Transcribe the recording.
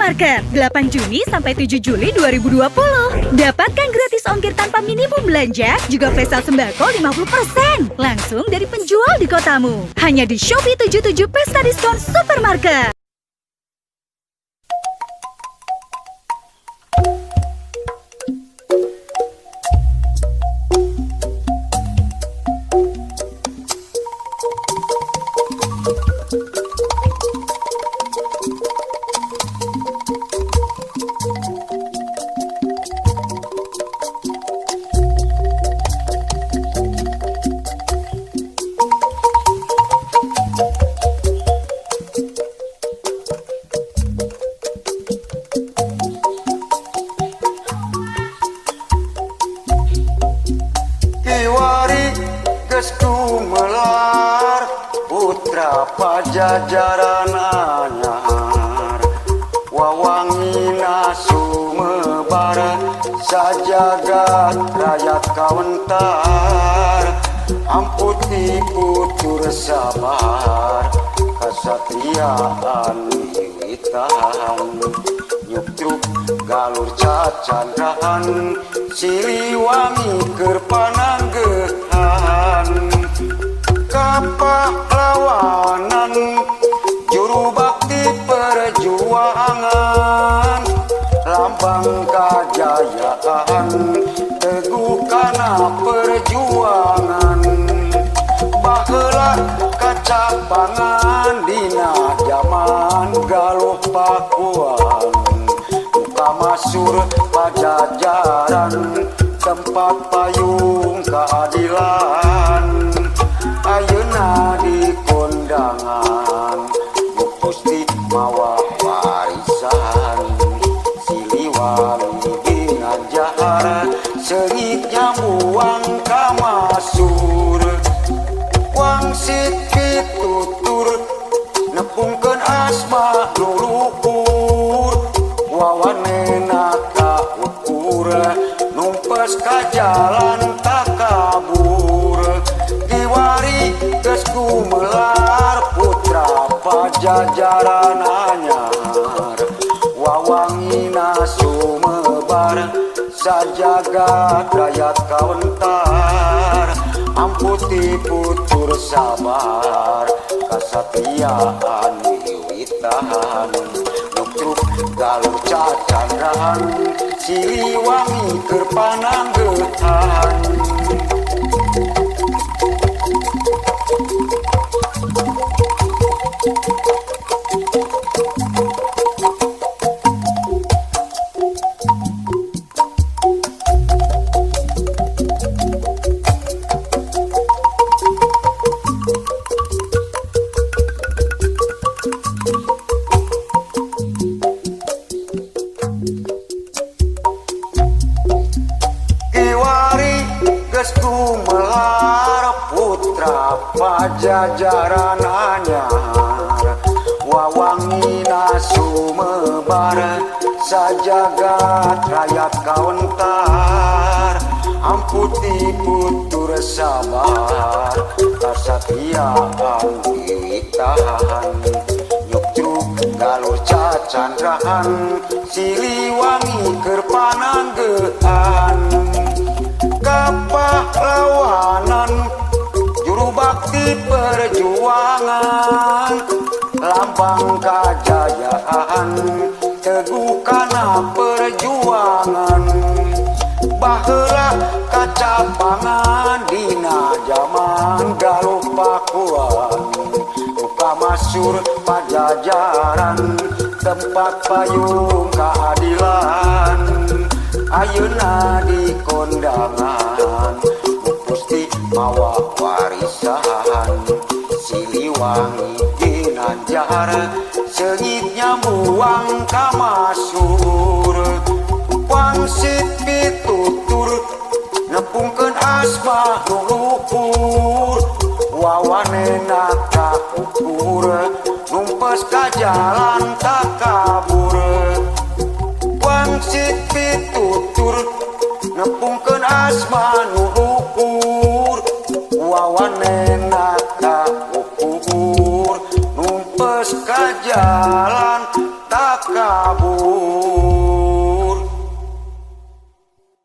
Supermarket 8 Juni sampai 7 Juli 2020. Dapatkan gratis ongkir tanpa minimum belanja, juga flash sale sembako 50%. Langsung dari penjual di kotamu. Hanya di Shopee 77 Pesta Diskon Supermarket. Kiwari geus gumelar putra Pajajaran anyar, wawangina sumebar sajagat rakyat kawentar. Amputi putur sabar kasatriaan wiwitan, nyuktruk galur cacandraan Siliwangi keur pananggehan. Kapahlawanan juru bakti perjuangan, lambang kajayaan teguh kana perjuangan. Baheula kacapangan dina jaman Galuh Pakuan, muka masur Pajajaran tempat payung keadilan. Ayeuna di kondangan Gusti mawa warisan, Siliwangi ginanjar seungit nyambuang ka masur. Wangsit pitutur nepungkeun asma luluhur, wawanena kaukur numpes ka jalan takabur. Kiwari geus gumelar putra Pajajaran anyar, wawangina sumebar sajagat rakyat kawentar. Amputi putur sabar kasatriaan wiwitan, nyuktruk galur cacandraan Siliwangi keur pananggehan. Kiwari geus gumelar putra Pajajaran anyar, wawangina sumebar sajagat rakyat kawentar. Amputi putur sabar kasatriaan wiwitan, nyuktruk galur cacandraan Siliwangi keur pananggehan. Kapahlawanan juru bakti perjuangan, lambang kajayaan teguh kana perjuangan. Baheula kacapangan dina jaman Galuh Pakuan, muka masyhur Pajajaran tempat payung keadilan. Ayeuna di kondangan Gusti mawa warisan, Siliwangi ginanjar seungit nyambuang ka masur. Wangsit pitutur nepungkeun asma luluhur, wawanena kaukur numpes ka jalan takabur. Wangsit pitutur nepungkeun asma luluhur, wawanena kaukur numpes ka jalan takabur. kabur.